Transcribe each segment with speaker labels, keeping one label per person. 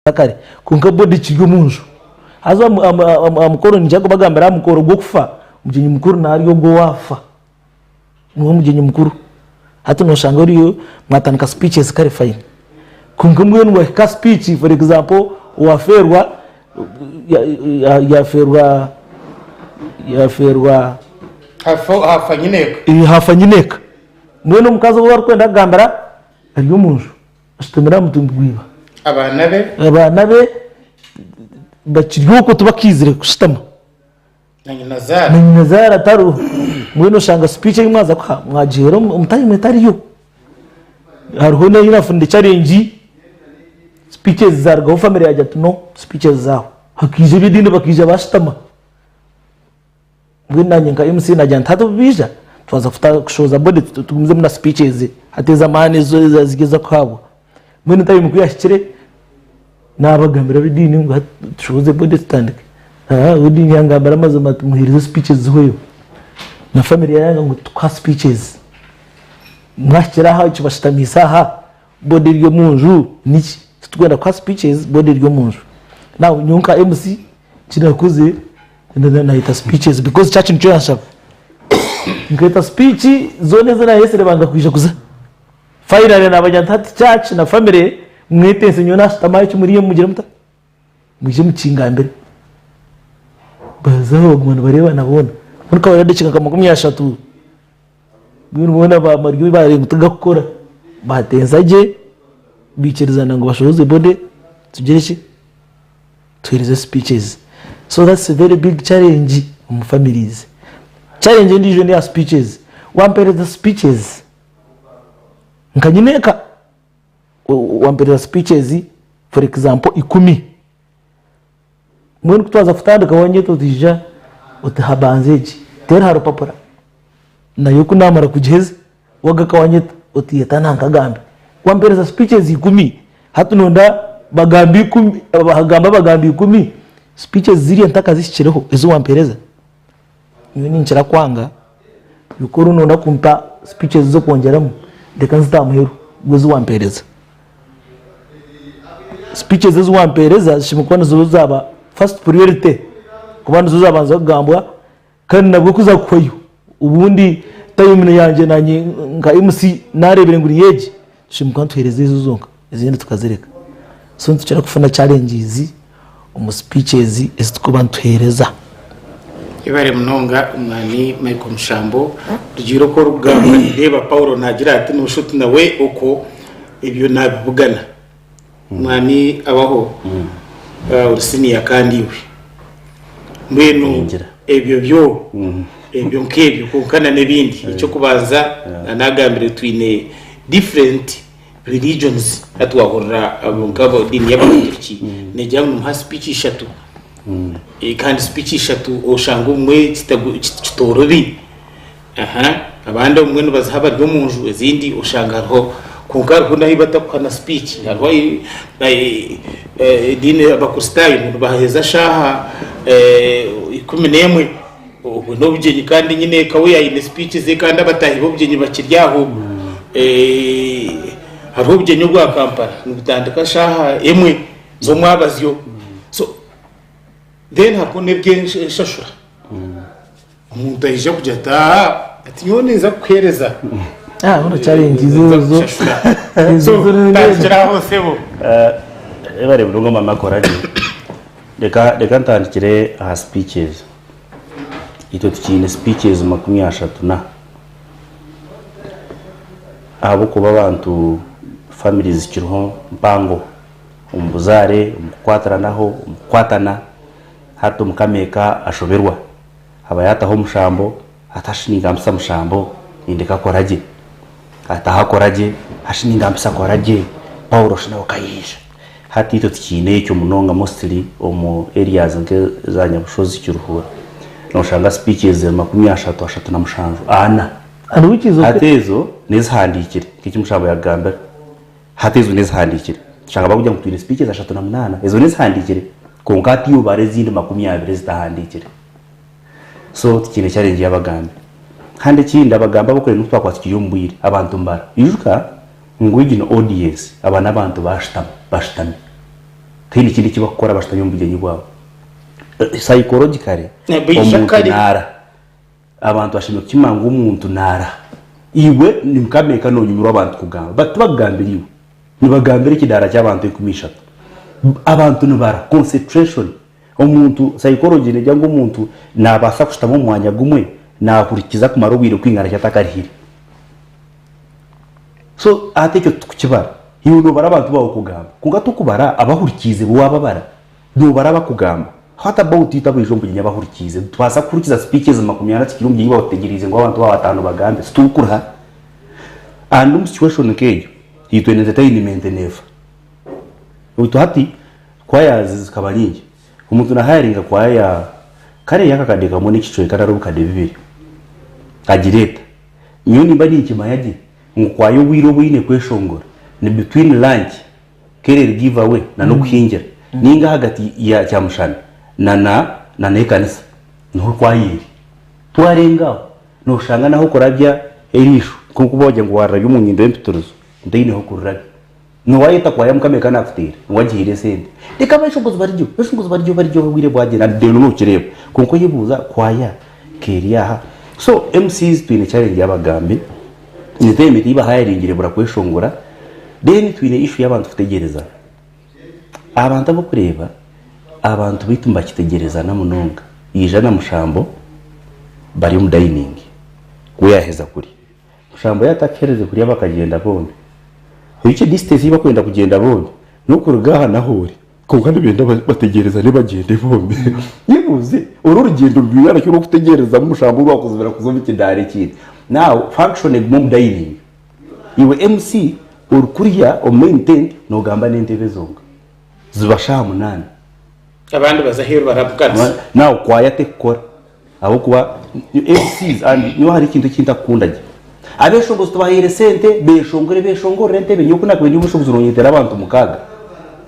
Speaker 1: Kare kwonka body ekiri omunju. Haza aha mukoro niinyija kubagambira aha mukoro gw'okufa, omugyenyi mukuru naarya ogwo owaafa. Niwe mugyenyi mukuru. Hati nooshanga oriyo mwatandika speeches kare fine. Kwonka mbwenu wahika aha speech for example owaafeerwa yaafeerwa yaafeerwa.
Speaker 2: Haafa nyineeka.
Speaker 1: Haafa nyineeka. Mbwenu omukazi ou barikwenda kugambira ari omunju. Ashutamire aha mutumbi gwa iba.
Speaker 2: Abaana be.
Speaker 1: Abaana be bakiri okwo tibakaizire kushutama.
Speaker 2: Na nyinazaara.
Speaker 1: Na nyinazaara tariho. Mbwenu oshanga speech ei mwaza kuha mwagiheera omu time etariyo. Hariho n'ei nafunire challenge, speeches zarugaho family yagira ati no, speeches zaawe. Hakaija eby'ediini bakaija bashutama. Mbwenu nanye nka MC nagira nti hati obu baija twaza kushohoza body tugumizemu na speeches hati ez'amaani eziri ez'okuhabwa. Mbwenu time ku yahikire nabagambira ab'ediini ngu hati tushohoze body tutandike. Ow'ediini yangambira amazima ati muhereze speeches zihweyo. Na family yayanga ngu titukuha speeches. Mwahikire aha kibashutamiise aha body eri omunju niki titurikwenda kuha speeches body eri omunju. Now nyowe nka MC eki nakozire. Nayeta speeches because church nikyo yanshaba. Nketa speech zoona ezi nayesire banga kwija kuza. Finally nabagira nti hati church na family mwetense nyowe nashutama aho eki muriyo mugire muta? Mwije mukingambire. Baza aho baguma nibarebana boona. Mbwenu kabari edakiika nka 30 mbwenu boona bamaryo bareeba ngu tigakukora batensa gye baikirizana ngu bashohoze body tugire ki? Tuhereze speeches so that's a very big challenge omu families. Challenge endiijo neya speeches, wampereza speeches nka nyineeka wampereza speeches for example ikumi, mbwenu kutwaza kutandika wanyeta oti ija oti habanza egi teera aha rupapura nayo kunamara kugiheza Wagaruka wanyeta oti yeta nanka agambe. Wampereza speeches ikumi, hati nonda bagambe ikumi, hagambe abagambi ikumi, speeches ziriya ntakazihikireho ezi wampereza? Nyowe ninkira kwanga bikuru oru nonda kumpa speeches z'okwongyeramu ndeka nzite aha muheru gw'ezi wampereza. Speeches ezi wampereza zishemereire kuba nizo zaaba first priority kuba nizo zabanza kugambwa. Kandi nabwo kuza kuhwayo obundi time yangye nanye nka MC narebire ngu niyo egi tushemereire kuba nituhereza ezo zonka ezindi tukazireka. So nitukira kufuna challenges omu speeches ezi turikuba nituhereza.
Speaker 2: Yebare munonga Omwami Michael Mushambo, Rugiire oku orikugamba nindeeba Paulo naagira ati noshusha oti nawe okwo ebyo nabibugana. Mwami abaho ori siniya kandi iwe mbwenu
Speaker 3: Ningira.
Speaker 2: ebyo byo ebyo nk'ebyo kwonka na n'ebindi eky'okubanza nagambire twine different religions hati wahurira abo nk'ab'ediini y'abakaturiki negira ngu nimuha speech ishatu Eh, kandi speech ishatu oshanga obumwe kitagu- kit- kitoorobi Aha, abandi obumwe nibaziha bari omu nju, ezindi oshanga hariho kwonka hariho n'ahu batakuha na speech. Hariho ahi ediini Abakristaayo ngu nibaheeza shaaha 11 obwo n'obugyenyi kandi nyineeka we aine speech ze kandi abataahi b'obugyenyi bakiri aho. Hariho obugyenyi obwa Kampala nibutandika shaaha emwe z'omwabazyo. So then hariho n'eby'enshashura. Omuntu aija kugira ati, Aa, ati nyowe ninza kukuheereza.
Speaker 1: Ah, buno challenge
Speaker 2: Ninza
Speaker 1: ezo
Speaker 2: kukushashura.
Speaker 1: ezo
Speaker 2: So,
Speaker 1: zo ni
Speaker 2: tandikira aho sebo.
Speaker 3: Ebare munonga mama akora gye. Reka reka ntandikire aha speeches. Itwe tukiine speeches 30 na. Ahabw'okuba abantu families zikiriho mpango omu buzaare, omu kukwatiranaho, omu kukwatana. Hati omukama eka ashoberwa. Aba yaataho omushambo, ati hashi ningampisa mushambo, nindeka akora gye. Ataho akora gye, hashi ningampisa akora gye, Paulo shi nawe akaija. Hati itwe tukiine ekyo munonga mostly omu areas nk'eza Nyabushozi, Kiruhura. Noshanga speeches ziri 37, 37,
Speaker 1: And which is okay.
Speaker 3: Hati ezo n'ezihandiikire nk'eki mushambo yaakugambira. Hati ezo n'ezihandiikire. Tushanga barikugira ngu twine speeches 38. Ezo n'ezihandiikire kwonka hati iwe bara ezindi 20 ezitahandiikire. So tikiine challenge y'abagambi. Kandi ekindi abagambi abakureba ngu twakuba tukiri omu bwire, abantu nibara. Ijuka ngu egi ni audience, aba n'abantu bashutami, bashutami. Tihaine kindi eki bakukora bashutami omu bugyenyi bwabo. Psychologically,
Speaker 2: Baija
Speaker 3: omuntu
Speaker 2: kare.
Speaker 3: naara. Abantu bashemereire kukimanya ngu omuntu naara. Iwe nkameka nonyumirwa abantu kugamba but tibakugambira iwe. Nibagambira ekidaara ky'abantu 3000. Abantu nibara, concentration. Omuntu, psychology negira ngu omuntu nabaasa kushutama omu mwanya gumwe nahurikiza kumara obwire kwingana ki atakarihire. So hati ekyo titukukibara. Iwe nobara abantu baawe kugamba kwonka tokubara abahurikiize bo wababara. Nobara abakugamba. What about itwe abaija omu bugyenyi abahurikiize? Nitubaasa kuhurikiza speeches 40 tukiri omu bugyenyi bwawe tutegyereize ngu abantu baaba bataano bagambe? Titurikuriha. And omu situation nk'egyo, itwe entertainment neefa. Beitu hati choirs zikaba nyingi. Omuntu na hiringa choir ya kare y'akakadde kamwe n'ekicweka nari obukadde bubiri agireeta. Nyowe nimba ninkimanya gye ngu choir obwire obu eine kweshongora ni between lunch Kereri give away na n'okuhingira ninga ahagati ya kyamushana na na n'ekanisa niho kwaya eri. Twarenga aho noshanga naho okurabya eriisho nk'oku wagira ngu warirabya omu nyindo y'empitirizo ntaine h'okurirabya. Nowayeta kwaya mukama eka nakuteera ngu agihaire esente. Reka abeshongozi barigyeho, abeshongozi barigyeho barigyeho obwire bwagyenda then nokireeba. Kwonka oyebuuza kwaya k'eri aha? So MCs twine challenge y'abagambi. Entertainment ei bahayaringire ebura kweshongora then twine issue y'abantu kutegyerezana. Abantu abarikureeba abantu baitu nibakitegyerezana munonga. Yaija na mushambo bari omu dining we yaaheza kurya. Mushambo yaaba atakaherize kurya bakagyenda bombi. Oikye distance ei barikwenda kugyenda bombi n'okuruga aha n'ahu ori. Kwonka nibenda bategyerezane bagyende bombi. Yebuuze, oru orugyendo nirwingana ki orw'okutegyerezamu mushambo orwakuzibira kuza omu kidaara ekindi? Now function eguma omu dining. Iwe MC orikurya omu main tent nogamba n'entebe zonka. Ziba shaaha munaana.
Speaker 2: Abandi baza aheeru barabuganisa.
Speaker 3: Now kwaya tekukora. Ahabw'okuba MCs and nyowe hariho ekintu eki ntakukunda gye. Abeshongozi tubahaire sente beshongore beshongorere entebe nyowe ku nakubaire ndi omweshongozi nonyetera abantu mukaaga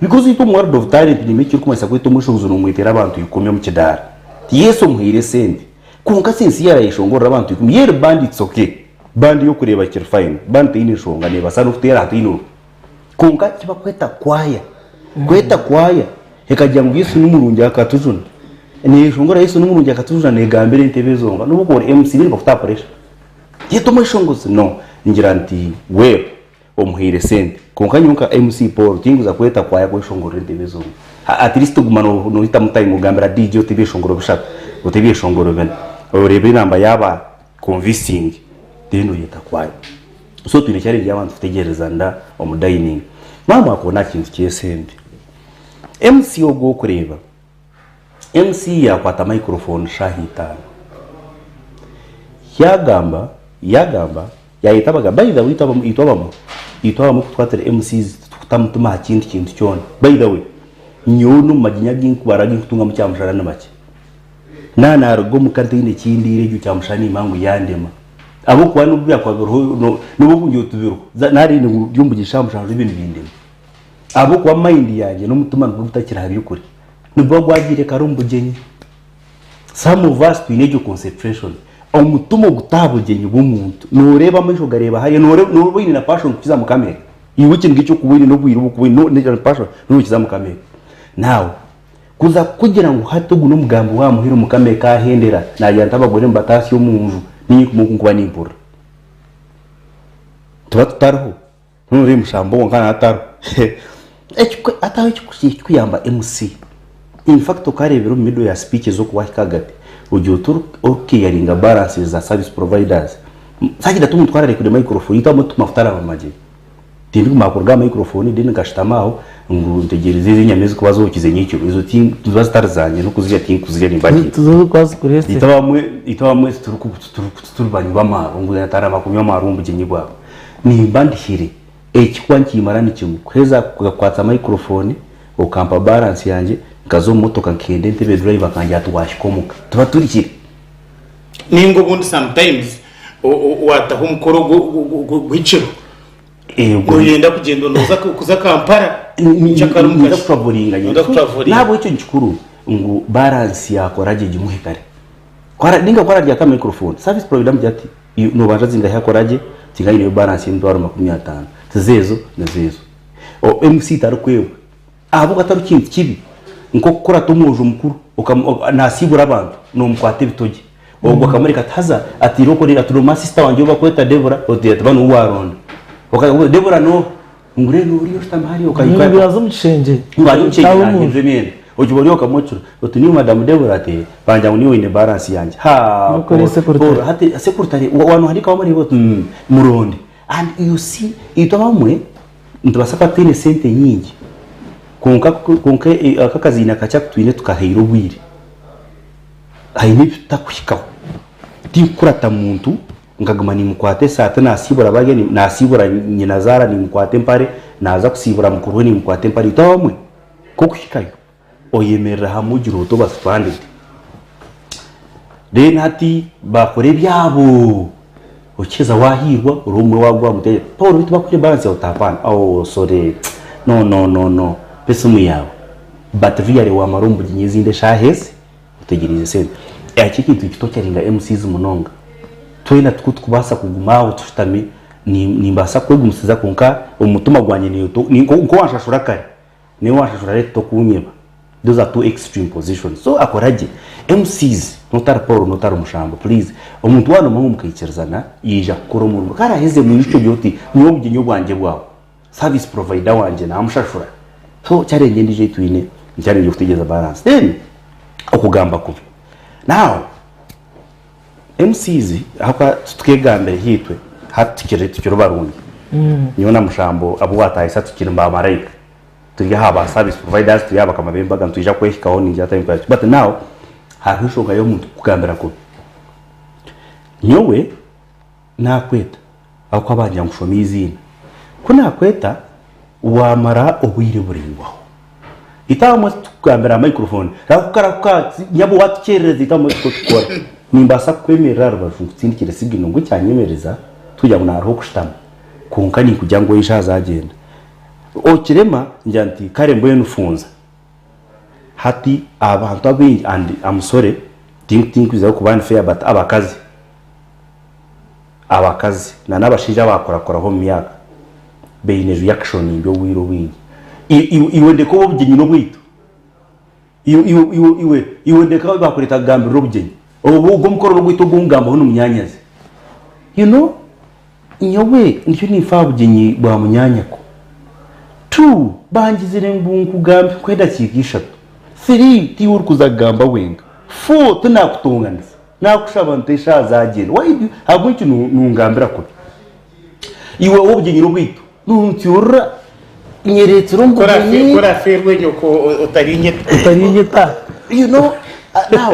Speaker 3: because itwe omu world of talent nimanya ekirikumanyisa kweta omweshongozi nomwetera abantu ikumi omu kidaara. Yes omuhaire esente kwonka since ye arayeshongorera abantu ikumi ye eri band it's okay band y'okureeba kiri fine band teine nshonga nebaasa n'okuteera hataine oru Kwonka eki barikweta kwaya, kweta kwaya ekagira ngu Yesu ni murungi akatujuna, neeshongora Yesu ni murungi akatujuna neegambira entebe zonka n'obu okuba ori MC then bakutaho pressure. Yeta omweshongozi no ngira nti well omuhaire sente kwonka nyowe nka MC Paul tinkuza kweta kwaya kweshongorera entebe zonka. At least guma nohitamu time ogambira DJ oti ebyeshongoro bishatu, oti ebyeshongoro bina, oreebe enamba yaaba convincing then oyeta kwaya. So twine challenge y'abantu kutegyereza nda omu dining. Mwaba mwakubona aha kintu ky'esente. MC ogu orikureeba, MC yaakwata microphone shaaha itaano. Yaagamba, yaagamba, yaayeta abagambi. By the way itwe abamwe, itwe abamwe, itwe abamwe ku twatire MCs titukuta mutima aha kindi kintu kyona. By the way, nyowe n'omu magyenyi agu nkubara agu nkutungamu kyamushana ni makye. Naaba naaruga omuka ntaine ki ndiire egyo kyamushana nimanya ngu yandema. Ahabw'okuba n'obu byakuba biriho n'obu okungira oti biriho, naarenda ngu ndi omu bugyesha aha mushanju ebintu bindema. Ahabw'okuba mind yangye n'omutima niguba gutakiri aha by'okurya, niguba gwagiire kare omu bugyenyi. Some of us twine egyo concentration, omutima oguta aha bugyenyi bw'omuntu, nooreeba amaisho gareeba hariya, nooba oine na passion kukiza Mukama. Iwe ekiniga eki orikuba oine n'obwire obu orikuba oine na passion n'okiza Mukama. Now Kuza kukugira ngu hati ogu n'omugambi wa muheru Mukama ekaahendera, naagira nti abagore nibataatsya omu nju, niinye kumwe oku nkuba nimpurira. Tuba tutariho, noona ori mushambo kwonka naaba atariho. Hataho ekikuyamba MC, in fact okaareebera omu middle ya speeches oku waahika ahagati, ogira oti orikuclearinga balances za service providers, Sagira ati omuntu ku araarekure microphone, itwe abamwe tituma kutaraba magyenyi. Tindikumara kuruga aha microphone then nkashutama aho ngu ntegyereze ezi enyama ezikuba zokize nyekiro ezo niziba zitari zangye n'okuzirya tinkuzirya nimba ndya.
Speaker 1: Tuzobe kwazikureetsire.
Speaker 3: Itwe abamwe itwe abamwe tituriku tituriku tituri banywi b'amaarwa ngu nataraba kunywa amaarwa omu bugyenyi bwawe. Nimba ndihire ekikuba nikiimara ni kimwe kuheeza kukwatsa microphone okampa balance yangye nkaza omu motoka nkahenda entebe driver akangira ati wahika omuka tuba turihire.
Speaker 2: Ninga obundi sometimes wataho omukoro gw'ekiro noyenda kugyenda noza kuza Kampala nkyakare omu
Speaker 3: Ninza kutravelinga
Speaker 2: Noyenda kutravelinga.
Speaker 3: Nahabwekyo nikikuru ngu balance yakora gye gimuhe kare. Ku ninga ku ararya ata microphone, service provider amugira ati nobanja zingahi akora gye, ati nkayineyo balance y'emitwaro 50, tizeezo nizeezo. MC tarikwebwa. Ahabw'okuba atari kintu kibi nk'okukurata omwojo mukuru naasiibura abantu noomukwata ebitogye. Ogwo akamureka ati haza ati irooko ati noomanya sisita wangye ou barikweta Debora? Oti ati ba niwe waaronda. Debora n'oha? Ngu reero oriya oshutami hariya
Speaker 1: okahika. Ngu yaaza omu kishengye.
Speaker 3: Ngu ari omu kishengye naahindura emyenda. Ogiba ori okamwecura oti niiwe madamu Debora? Ati ee. Bangira ngu niiwe oine balance yangye. Haa Paul hati sekurutare waanohandiika wamureeba oti muronde. And you see itwe abamwe nitubaasa kuba tutaine sente nyingi kwonka kwonka aka akaziina kakye aku twine tukahaire obwire haine ebi tutakuhikaho. Tinkukurata muntu nkaguma nimukwata esaati nasiibura barya nasiibura nyinazaara nimukwata empare naaza kusiibura mukuru we nimukwata empare itwe abamwe nk'okuhikayo oyemerera hamwe ogira oti oba stranded. Then hati bakora ebyabo okiheza wahiirwa ori omwe wagwa aha mutwe Paul beitu bakuhaire balance yawe oti hapana oh sorry no no no no mpa esimu yaawe but really wamara omu bugyenyi ezindi eshaaha ezi otegyereize sente. Eki ekintu nikitokyaringa MCs munonga twena tikwo tukubaasa kuguma aho tushutami nimbaasa kwegumisiriza kwonka omu mutima gwangye nkowanshashura kare Niiwe wanshashura rate tokunyeba those are two extreme positions so akora gye MCs notari Paul notari Mushambo please omuntu waaba nomuha mukaikirizana yaija kukora omurimo ku araheze mwijukye ogire oti nyowe obugyenyi obwangye bwawe service provider wangye namushashura so challenge endiijo ei twine ni challenge yokutegyereza balance then okugamba kubi now MCs ahakuba titukegambire itwe hati tukiri tukiri barungi nyowe na Mushambo abu watahisa tukiri ba maraika turi aha ba service providers turi aha bakama b'embaga nitwija kwehikaho ningira time ku but now hariho enshonga y'omuntu kukugambira kubi nyowe nakweta ahabw'okuba bangira ngu shoma eiziina ku nakweta wamara obwire buraingwaho Itwe abamwe titukugambira aha microphone rahuka rahuka nyabo watukyerereza itwe abamwe tikwo tukukora. Nimbaasa kukwemerera aha rubaju nkutsindikire signal ngu ekyanyemereza tikugira ngu naaruha okushutama kwonka ninkugira ngu oije haza agyenda. Okirema ngira nti kare mbwenu funza. Hati abantu abaingi and am sorry tinkwizaho kuba unfair but abakazi, abakazi na n'abashaija abakurakoraho omu myaka baine reaction mbi obwire obwingi. Iwe ndeka obe obugyenyi n'obwaitu. Iwe iwe ndeka bakureta kugambirira obugyenyi. Obu ogwo omukoro n'ogwaitu ogu nkugambaho ni munyanyazi. You know, nyowe ndiyo ninfa aha bugyenyi bwa munyanyako. Two, bangizire ngu nkugambe nk'edakiika ishatu. Three, tiiwe orikuza kugamba wenka. Four, tinakutonganisa. Nakushaba nti eshaaha zagyenda. Why do you, ahabw'enki nungambira kubi? Iwe obugyenyi n'obwaitu. Nuntyurira nyeretsire omu bugyenyi.
Speaker 2: Ku orafeerwe nyoko otarinyeta.
Speaker 1: Otarinyeta.
Speaker 3: You know, now,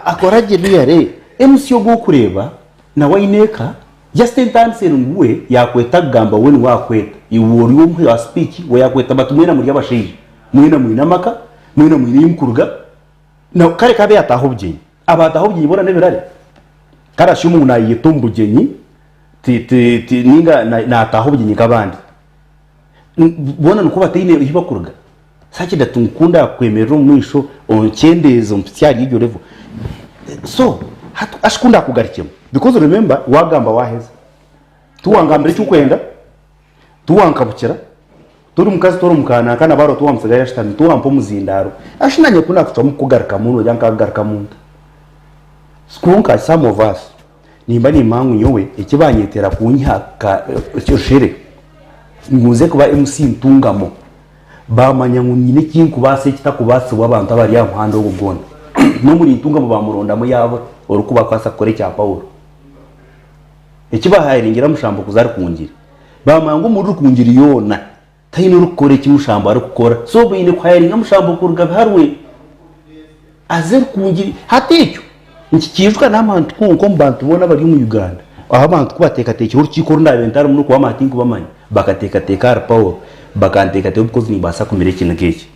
Speaker 3: akora gye really. MC ogu orikureeba nawe aine eka, just entandisa eri ngu we yakweta kugamba we niwe akweta. Iwe ori omuhi wa speech, we yakweta but mwena muri abashaija. Mwena mwine amaka, mwena mwine ei mukuruga. Na kare kabe yataaha obugyenyi. Abaataaha obugyenyi boona n'ebirare. Kare ashume ngu naayeyeta omu bugyenyi ti, ti, ti, nainga na, naataaha obugyenyi nk'abandi. Boona nikwo bataine ahu bakuruga. Such that ngu ku ndaakwemerera omu maisho onkyendeeze ompitsye ahari egyo level. So, hati ashi ku ndaakugarukyemu because remember waagamba waaheza. Tiwangambira eki orikwenda. Tiwankabukira, tori mukazi tori mukananka na baro tiwamutsigayo ashutami, tiwampa omuzindaaro. Ashi nanye ku nakucwamu kukugarukamu nogira nkakugarukamu nta? Kwonka some of us nimba nimanya ngu nyowe eki banyetera kunyiha ka rushere ngu nze kuba MC ntungamo, bamanya ngu nyine eki nkubaasa ekitakubaasibwa abantu abari aha muhanda ogwo gwona. N'omuri ntungamo bamurondamu yaabura orikubakwasa kukora ekya Paulo. Eki bahayiringira Mushambo kuza Rukungiri, baamanya ngu omuri Rukungiri yoona tihaine orikukora eki Mushambo arikukora. So baine kuhayiringa Mushambo kuruga Biharwe aze Rukungiri. Hati ekyo nikikiijuka n'abantu kwonka omu bantu boona abari omu Uganda, ahu abantu ku bateekateekire orukiiko oru naabaire ntarimu n'okubamanya tinkubamanya, bakateekateeka ahari Paul, bakanteekateekaho because nimbaasa kumira ekiniga eki.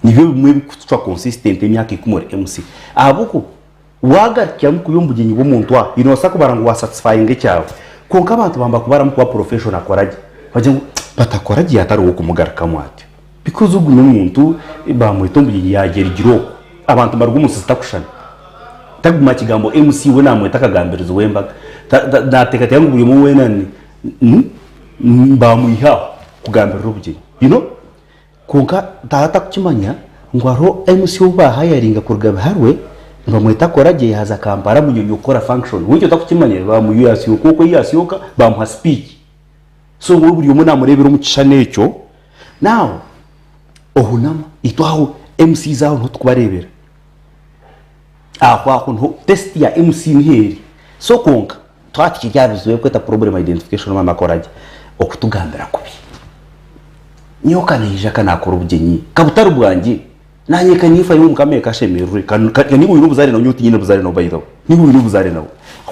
Speaker 3: Nibyo bimwe ebirikutucwa consistent emyaka ikumi ori MC. Ahabw'okuba. Waagarukiramu kuya omu bugyenyi bw'omuntu aha, noobaasa kubara ngu waasatisfayinga ekyawe. Kwonka abantu bamba kubaramu kuba professional akora gye. Bagira ngu but akora gye atari ow'okumugarukamu atyo. Because ogu n'omuntu baamweta omu bugyenyi yaagyerigira okwo. Abantu nibaruga omu nsi zitakushushana. Taguma kigambo MC we naamweta akagambirizi w'embaga. Naateekateeka ngu buri omwe weena ni bamwiha aho kugambirira obugyenyi. You know? Kwonka taaha atakukimanya ngu hariho MC ou baahayaringa kuruga Biharwe nibamweta Koragye yaaza Kampala Munyonyo kukora function. We ekyo takukimanya baamuha yaasyoka okwo ei yaasyoka baamuha speech. So we buri omwe naamureebera omu kishushani ekyo. Now ohunama itwe aho MCs aho niho turikubareebera. Aho aho niho test ya MC niho eri. So kwonka twaba tukiri aha bizibu ebirikweta problem identification maama Koragye okutugambira kubi. Nyowe ka naija ka naakora obugyenyi ka butari bwangye, naanye ka niifayo ngu Mukama eka ashemererwe, ka ka niiwe oine obuzaare nawe nyowe tinyine buzaare nawe by the way, niiwe oine obuzaare nawe.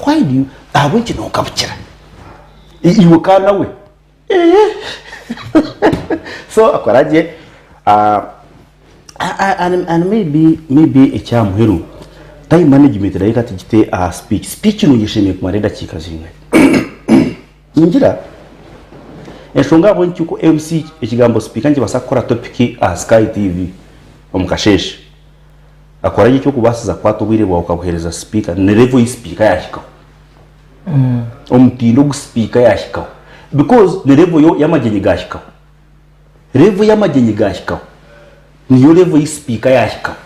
Speaker 3: Why do you, ahabw'enki nookabukira? Iwe ka nawe? Eeh so akora gye and and maybe maybe eky'aha muheru time management nayo ka tugite aha speech, speech nungi eshemereire kumara edakiika zingahi? Ningira enshonga ahabw'enki ku MC ekigambo sipiika nikibaasa kukora topiki aha Sky TV omu kasheeshe, akora gye eky'okubaasiza kukwata obwire bwawe okabuheereza sipiika ni level ei sipiika yaahikaho. Omutindo ogu sipiika yaahikaho because ni level yo y'amagyenyi gaahikaho. Level y'amagyenyi gaahikaho niyo level ei sipiika yaahikaho.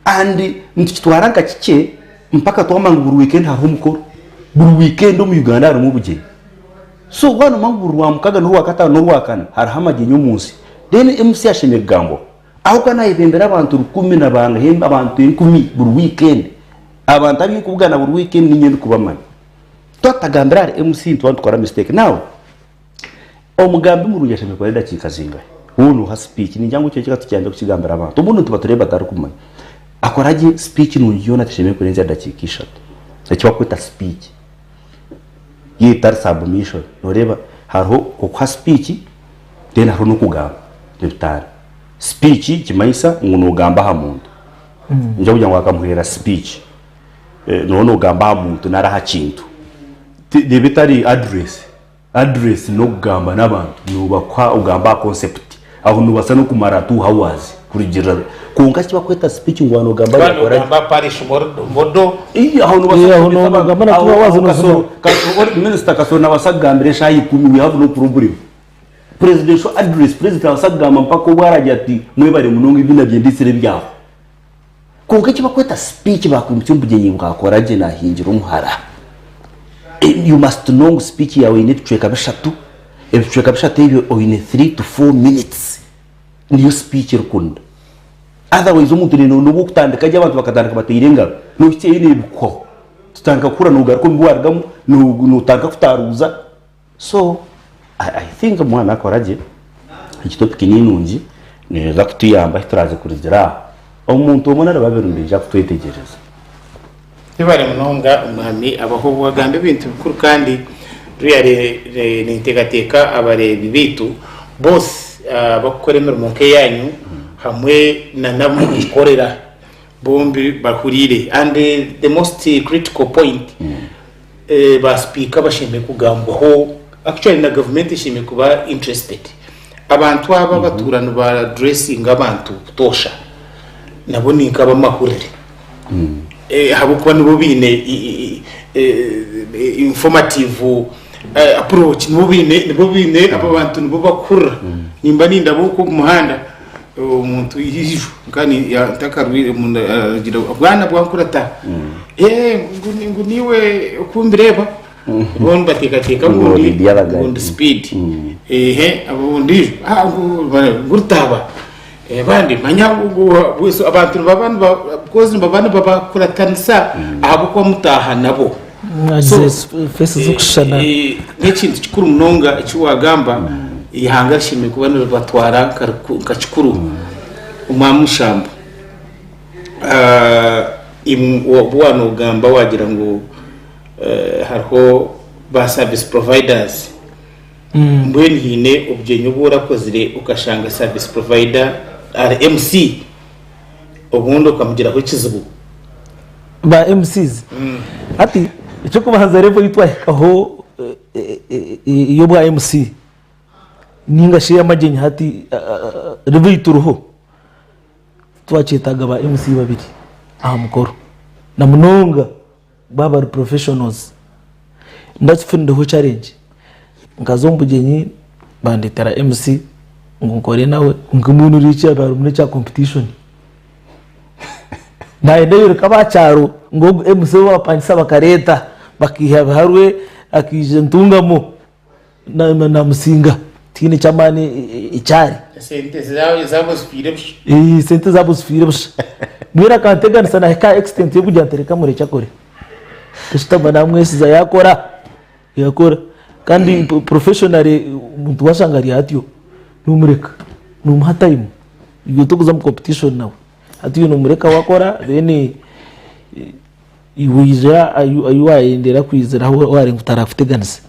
Speaker 3: And nitukitwara nka kikye mpaka twamanya ngu buri weekend hariho omukoro. Buri weekend omu Uganda harimu obugyenyi. So waaba nomanya ngu buri rwamukaga n'orwakataano n'orwakana hariho amagyenyi omu nsi, then MC ashemereire kugambwaho. Ahabw'okuba naayebembera abantu rukumi na bangahi abantu enkumi buri weekend. Abantu abu ndikubugana buri weekend niinye ndikubamanya. Twaba tutagambire ahari MC nituba nitukora mistake. Now, Omugambi murungi ashemereire kumara edakiika zingahi? Waaba nooha sipiiki, ningira ngu ekyo kika tukiyambe kukigambira abantu. Obundi nituba batarikumanya. Akora gye sipiiki nungi yoona teshemereire kurenzya edakiika ishatu. Eki barikweta sipiiki. Yo etari submission. Nooreeba hariho okuha sipiiki then hariho n'okugamba, nibitaana. Sipiiki nikimanyisa ngu noogamba aha muntu. Ningira kugira ngu akamuheera sipiiki. Nooba noogamba aha muntu nari aha kintu. Neeba etari address. Address n'okugamba n'abantu nobakuha ogamba aha concept aho nobasa n'okumara 2 hours kurugirira kwonka ekibakweta speech ngu wanogamba
Speaker 2: Waaba nogamba parish model.
Speaker 3: Ii aho nobasa
Speaker 1: Ii aho
Speaker 3: kushomesa abantu
Speaker 1: nogamba na
Speaker 3: aho
Speaker 1: 2 hours
Speaker 3: aho
Speaker 1: nozimara.
Speaker 3: Kasoro minister Kasoro nabasa kugambira eshaaha ikumi we have no problem. Presidential address president nabasa kugamba mpaka obu aragira ati mwebare munonga ebi nabyenditsire byahwa. Kwonka eki bakweta speech bakwimutsya omu bugyenyi bwakora gye nahingira omuhara. You must know ngu speech yaawe eine ebicweka bishatu, ebicweka bishatu ebyo oine 3 to 4 minutes niyo speech erikunda. Otherwise omuntu nobu okutandika gye abantu bakatandika bateire engaro, nohitsya ei nebikuhwaho. Tutandika kukura nogaruka omu bi warugamu, notandika kutaruuza. So I think omwana akora gye, egi topic ni nungi neeza kutuyamba ahu turaaze kurugira aha. Omuntu omwe nari babiri nibaija kutwetegyereza.
Speaker 2: Webare munonga omwami Abaho wagamba ebintu bikuru kandi really ninteekateeka abareebi baitu both abakukora emirimo nk'eyanyu hamwe na n'abu mukugikorera bombi bahuriire and the most critical point Ba sipiika bashemereire kugambwaho actually na gavumenti eshemereire kuba interested. Abantu aba abatuura niba addressinga abantu butoosha nabo ni nk'abamahurire ahabw'okuba nibo baine informative approach nibo baine nibo baine abo bantu nibo bakuhurira. Nimba nindaba okwo omu muhanda omuntu ijo ntakarwire aragira bwana bwankurata ngu niiwe oku mbireeba bo nibateekateeka ngu ndi speed ondiijo ngu rutaaba abandi manya ngu abantu because nibaba nibabakuratanisa ahabw'okuba mutaaha nabo. N'ekintu kikuru munonga eki waagamba, eihanga rishemereire kuba niribatwara nka kikuru. Omwami Mushambo, obu waaba noogamba waagira ngu hariho ba service providers, mbwenu haine obugyenyi obu orakozire okashanga service provider ari MC? Obundi okamugiraho ekizibu.
Speaker 1: Ba MCs. Hati eky'okubanza level ei twahikaho ey'obwa MC ninga shi ey'amagyenyi hati level ei turiho titwakyetaaga ba MC babiri aha mukoro na munonga baaba bari professionals. Ndakifunireho challenge nkaza omu bugyenyi bandeetera MC. Ngu nkore nawe kwonka mbwenu ori ekyaba harimu n'ekya competition. Nayenda ayoreke aba kyaro ngu ogu MC ou bapangisa bakareeta bakaiha Biharwe akaija Ntungamo namusinga tihaine eky'amaani ekyari.
Speaker 2: Esente zaabo zifiire busha.
Speaker 1: Esente zaabo zifiire busha. Mbwenu akanteganisa nahika aha extent y'okugira nti reka murekye akore. Nkashutama namwesiza yakora. Yakora kandi professionally omuntu washanga ari atyo nomureka nomuha time iwe tokuza omu competition nawe hati iwe nomureka wakora then iwe oija ahu wayendera kwizira ahu wareba ngu tarakuteganisa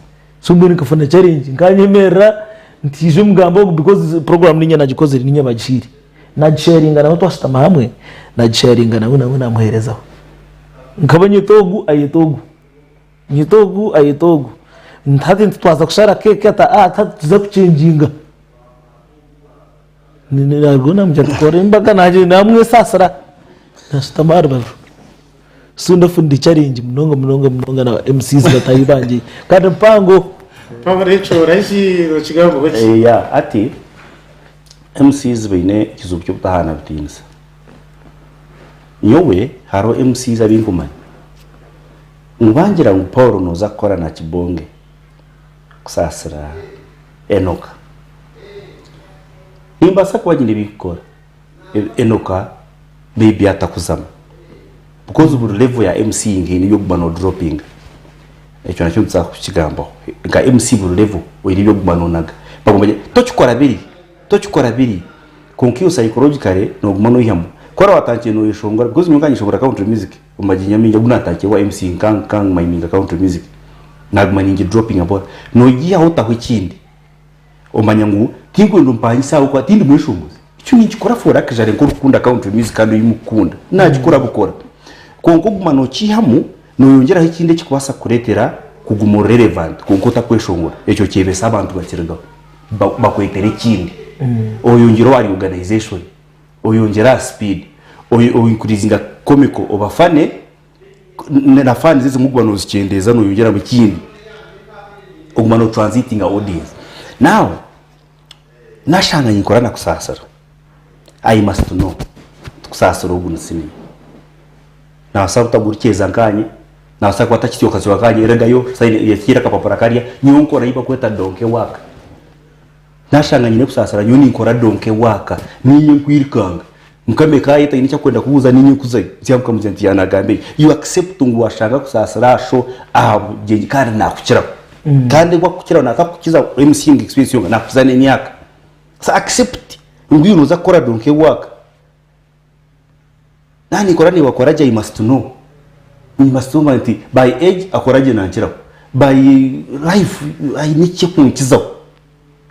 Speaker 1: so mbwenu nkafuna challenge nkanyemerera nti ija omugambo ogu because program niinye nagikozire niinye bagihaire nagisharinga nawe twashutama hamwe nagisharinga nawe nawe namuherezaho nkaba nyeta ogu ayeta ogu. Nyeta ogu ayeta ogu. Hati nitutwaza kushara keeki ati aa hati tuze kukyenginga. Nabwo namugira nti kora embaga nangye namwesaasira nashutama aha rubaju. So ndafunire challenge munonga munonga munonga na ba MCs bataahi bangye kandi mpango.
Speaker 2: Paul ekyo orahi nokigambaho ki?
Speaker 3: Yeah, hati MCs baine ekizibu ky'obutahaana bitiinisa. Nyowe hariho MCs abu nkumanya ngu bangira ngu Paul noza kukora na Kibonge kusaasira Enoka. Nimbaasa kuba nyine ebikukora Enoka maybe atakuzamu because buri level ya MCing haine ebi orikuguma no dropinga. Ekyo nakyo nituza kukigambaho. Nka MC buri level oine ebi orikuguma nonaga. Baguma bagira tokikora biri. Tokikora biri, kwonka iwe psychologically noguma noihamu. Ku oraba watandikire noyeshongora, because nyowe nkanyeshongora country music omu magyenyi amaingi agu natandikire wa MC nka nka miminga country music, naguma ningi droppinga mpora. Nogiihaho otaho ekindi, omanya ngu tinkwenda ompangise ahabw'okuba tindi mweshongozi. Ekyo ninkikora for luxury nk'orikukunda country music kandi ou mukukunda, nagikora bukora. Kwonka oguma nokiihamu, noyongyeraho ekindi ekikubaasa kukureetera kuguma ori relevant kwonka otakweshongora. Ekyo kyebesa abantu bakirigaho. Bakwetere ekindi, oyongyere ahari organisation, oyongyere aha speed, o increasinga comical oba funny, na fans ezimwe oguma nozikyendeeza noyongyeramu ekindi, oguma no transitinga audience. Now, nashanga ninkora na Kusaasira, I must know nti Kusaasira ogu ni senior. Nabaasa kutagurikyeza nkaanye, nabaasa kuba atakityokatsyoka nkaanye, regayo yakiire akapapura karya, nyowe nkora ei barikweta donkey work. Nashanga nyine kusaasira nyowe ninkora donkey work, niinye nkwirukanga. Mukama eka ye taine eki arikwenda kubuuza niinye nkuzayo. Nzya nkamugira nti yaanagamba eki. You accept ngu washanga kusaasira aha show aha bugyenyi kandi naakukiraho. Kandi obu akukukiraho naatakukiza MCing experience yonka, naakukiza n'emyaka. So accept ngu iwe nooza kukora donkey work. Naaba ninkora naiwe akora gye I must know. I must know nti by age akora gye nankiraho, by life aine eki akunkizaho.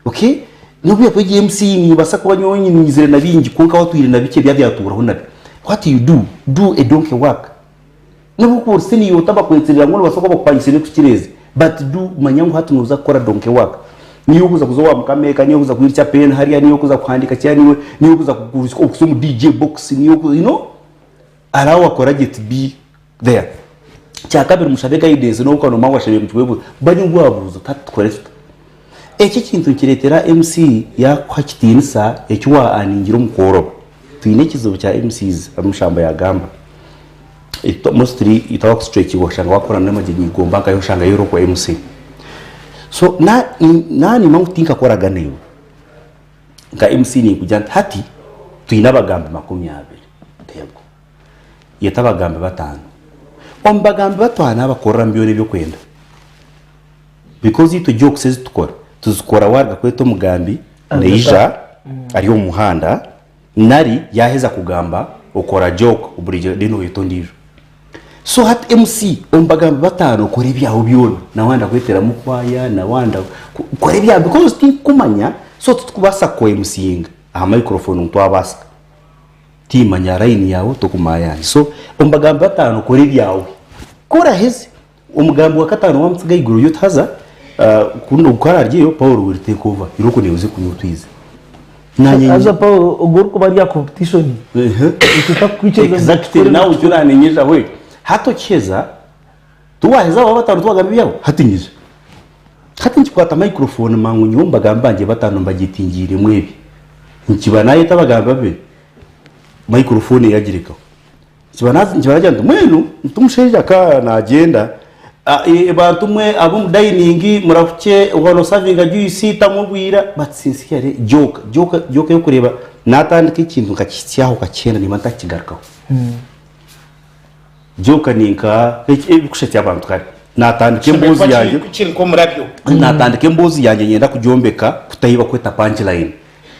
Speaker 3: Okay? Nobu yakuba egi MC nimbaasa kuba nyowe nyizire na bingi kwonka we atwire na bikye ebi abyatuuraho nabyo. What you do, do a donkey work. Nobu okuba ori senior ota bakwetsirira ngu nibabaasa kuba bakupangisiire kukira ezi but do manya ngu hati noza kukora donkey work. Niiwe okuza kuza owa mukama eka, niiwe okuza kwirukya pen hariya, niiwe okuza kuhandiika kiriya, niiwe niiwe okuza okuza omu DJ box, niiwe oku you know allow akora gye to be there. Kyakabiri mushabe guidance nobu okuba nomanya ngu ashemereire kukikwebuuza, bari ngu wabuuza oti hati tukore tuta? Eki ekintu nikireetera MC yaakuha ekitiinisa eki wa earningire omu kworoba. Twine ekizibu kya MCs abu Mushamba yaagamba. Mostly itwe abakusitrekinga oshanga wakora n'amagyenyi igomba nkayo oshanga yo oriho MC. So na naaba ngu tinkakoraga naiwe, nka MC ninkugira nti hati twine abagambi 20 tebwo. Yeta abagambi bataano. Omu bagambi bataano abakoreramu byona ebi orikwenda. Because itwe jokes ezi tukora tuzikora waruga kweta omugambi naija ari omu muhanda nari yaheza kugamba okora joke burijo then oyeta ondiijo. So hati MC omu bagambi bataano kora ebyawe byona na wayenda kweteramu kwaya na wayenda kora ebyawe because tinkukumanya so titukubaasa ku MCinga aha microphone ngu twabaasika. Timanya line yaawe tokumanya yangye so omu bagambi bataano kora ebyawe ku oraheze Omugambi wa kataano wamutsiga ahaiguru ori oti haza kunu ku araryeyo Paul will take over irooko naiwe oze kunywa otwize. Nanye
Speaker 1: Haza Paul ogwo orikuba ari aha competition ekyo takukwikiriza ngu
Speaker 3: Exactly
Speaker 1: okikore
Speaker 3: nawe nikyo nanenyeza we hati okiheza tiwaheza abo abataano tiwagamba ebyawe hati nyija hati nkikwata microphone mangu nyowe omu bagambi bangye bataano mbagetingiremu ebi. Nkiba naayeta abagamba be, microphone eyagirekaho. Nkiba nagira nti mbwenu nti omushaija ka naagyenda, bantu mwe ab'omu dining murahukye waaba noosavinga juice tamu obwira but sincerely joke, joke, joke ey'okureeba naatandika ekintu nkakihitsya aho nkakyenda nimba ntakigarukaho. Joke ni nka ebikushetsya abantu kare. Naatandika emboozi yangye.
Speaker 2: Kiri nk'omurabyo.
Speaker 3: Naatandika emboozi yangye niinyenda kugyombeka kutaho ei barikweta punch line.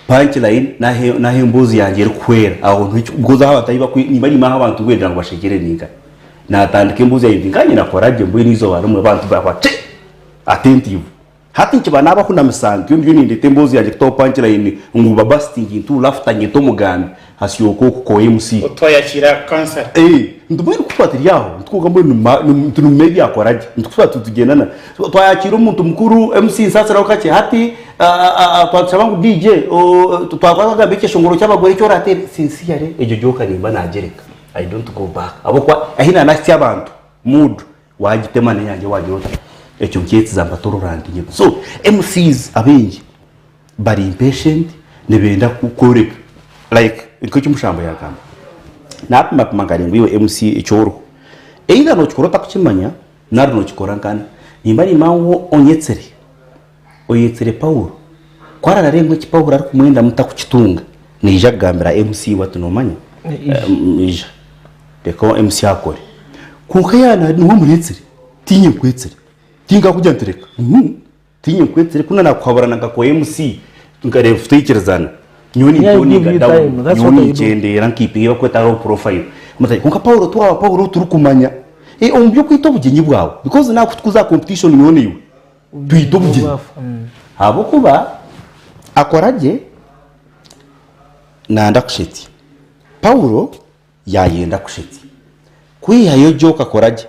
Speaker 3: Punch line n'ahu emboozi yangye erikuhwera. Aho niho because ahu abantu ahu bakwi nimba niinyima ahu abantu kwenda ngu bashekyere ninka. Naatandika emboozi yangye nti nkanye nakora gye mbwenu eizooba rimwe abantu baaba kye attentive. Hati nkiba naabahunamisa ntyo ndiyo nindeeta emboozi yangye kutaho punch line ngu babasitinge into laughter nyete omugambi hasyoka oku ko MC.
Speaker 2: Twayakira kansara.
Speaker 3: Eeh nti mbwenu ku twaba turi aho nitukwonka mbwenu nti maybe akora gye nti ku twaba nitugyenda na twayakira omuntu mukuru MC nsaasiraho kakye hati twatushaba ngu DJ twagamba ekyeshongoro ky'abagore eki orateere sincerely egyo joke nimba naagireka I don't go back ahabw'okuba ahi naanahitsya abantu mood Waagitema n'eyangye waagira ota? Ekyo nkyetsiza mbatorora nti nyine. So MCs abaingi bari impatient nibenda kworeka like nk'eki omushambo yaagamba. Naapimapima nkareeba ngu iwe MC eki oriho either nookikora otakukimanya nari nookikora nkana. Nimba niimanya ngu onyetsire, oyetsire Paul, ku araareebe ngu eki Paul arikumwendamu takukitunga, naija kugambira MC we ati noomanya ija. Reka MC akore. Kwonka yaaba niwe omureetsire, tiinye nkwetsire. Tinkakugira nti reka. Uhmm. Tiinye nkwetsire ku naakuhabura na nka MC nkareeba tutaikirizana, nyowe
Speaker 1: Yeah, I give
Speaker 3: nintoninga
Speaker 1: you
Speaker 3: down,
Speaker 1: time. That's
Speaker 3: nyowe
Speaker 1: what I do.
Speaker 3: ninkyendeera nkeepinga ebi barikweta low profile. Kwonka Paulo twaba Paulo ou turikumanya, eh, omu by'okwita obugyenyi bwawe because nawe ku turikuza aha competition nyowe naiwe, twita obugyenyi. Ahabw'okuba akora gye, nanda kushetsya. Paulo Yaayenda kushetsya. Kwihayo gye okakora gye.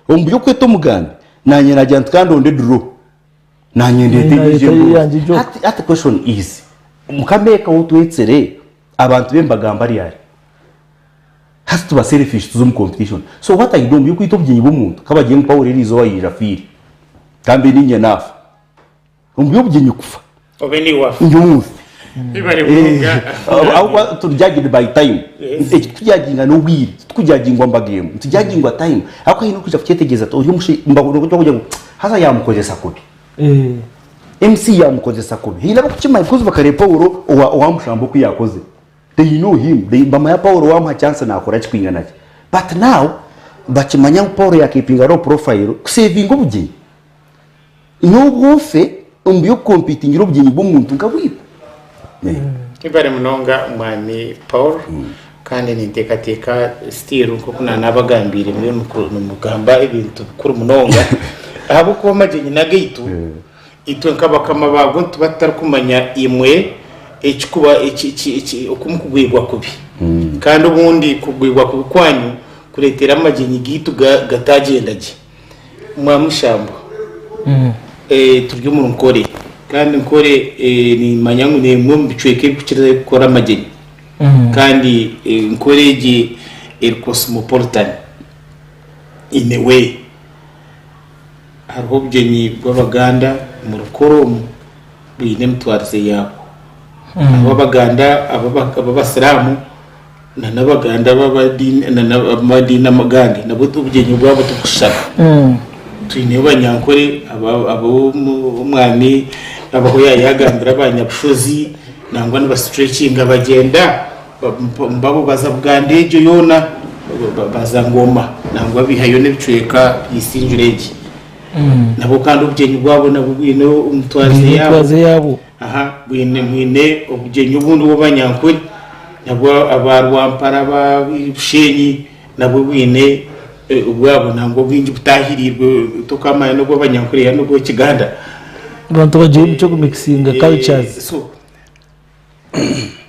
Speaker 3: Omu by'okweta omugambi, naanye naagira nti ka ndonde draw. Naanye ndeete
Speaker 1: Naanye
Speaker 3: enyije
Speaker 1: ndeete eyangye
Speaker 3: emboozi.
Speaker 1: joke.
Speaker 3: Hati, hati question is, Mukama eka ou twetsire, abantu be nibagamba ryari? Hati tuba selfish tuza omu competition. So what I do omu by'okwita obugyenyi bw'omuntu, ka bagire ngu Paulo eriizooba yaija afiire, ka mbe niinye naafa. Omu by'obugyenyi kufa.
Speaker 2: Obe niiwe wafa.
Speaker 3: Nyowe nfe.
Speaker 2: Webare munonga.
Speaker 3: Ahabw'okuba turi judged by time. Eki tukujudginga n'obwire, titukujudgingwa mbaga emwe, nitujudgingwa time. Ahabw'okuba haine orikwija kukyetegyereza ati ori omushaija, bakugira ngu haza yaamukozesa kubi. MC yaamukozesa kubi. Haine abarikukimanya because bakareeba Paulo owa Mushamba oku yaakozire. They know him, they bamanya Paulo waamuha chance naakora ki kwingana ki. But now bakimanya ngu Paulo yaakeepinga low profile kusevinga obugyenyi. N'obu ofe omu by'okukompitingira obugyenyi bw'omuntu nka bwita.
Speaker 2: Webare munonga mwami Paul kandi ninteekateeka still nk'oku nanabagambiire muriyo nimugamba ebintu bikuru munonga ahabw'okuba amagyenyi n'agaitu itwe nk'abakama baago nituba tutarikumanya imwe ekikuba oku mukugwibwa kubi kandi obundi kugwibwa kubi kwanyu kureetera amagyenyi gaitu gatagyenda gye. Mwamushamba turi omuri Nkore kandi Nkore nimanya ngu n'emwe omu bicweka ebirikukirayo kukora amagyenyi kandi Nkore egi eri cosmopolitan in a way. Hariho obugyenyi bw'Abaganda omuri Nkore omu bwine emitwarize yaabwo. Hariho Abaganda ab'Abasiraamu Na n'Abaganda ab'amadiini agandi nabo obugyenyi bwabo tibukushushana. Twineyo Abanyankore ab'omwami abaho yaayagambira Abanyabushozi nangwa nibasitrekinga bagyenda mbabo baza Buganda egyo yoona baza Ngoma nangwa baihayo n'ebicweka bya Isingiro egi. Nabo kandi obugyenyi bwabo nabwo bwine emitwarize yaabo. Aha bwine mwine obugyenyi obundi obw'Abanyankore nabwo aba Rwampara aba Bushenyi nabwo bwine obwabo nangwa obwingi butahiriirwe tokamanya n'obw'Abanyankore yaaba n'obw'Ekiganda.
Speaker 1: Abantu bagira omucwe gw'okumikisinga cultures.
Speaker 2: So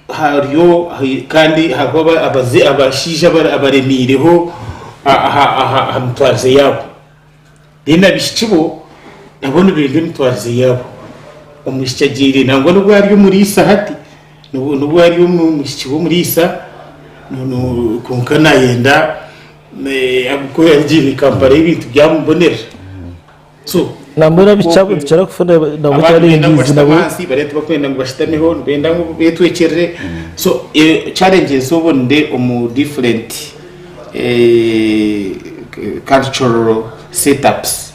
Speaker 2: hariyo kandi hariho abashaija abaremiireho aha mitwarize yaabo. Then abaishiki bo nabo nibenda emitwarize yaabo. Omwishiki agiire nangwa nobu ari omuriisa hati, nobu ari omwishiki w'omuriisa kwonka nayenda ahabw'okuba yagiire Kampala ebintu byamubonera. So.
Speaker 1: Nambwenu abishiki abo nitukira kufuna nabo
Speaker 2: Abandi nibenda ngu
Speaker 1: challenges
Speaker 2: bashutame
Speaker 1: nabo.
Speaker 2: ahansi, bariya tibakwenda ngu bashutameho, nibenda ngu betwekyerere. So challenges obundi omu different cultural setups.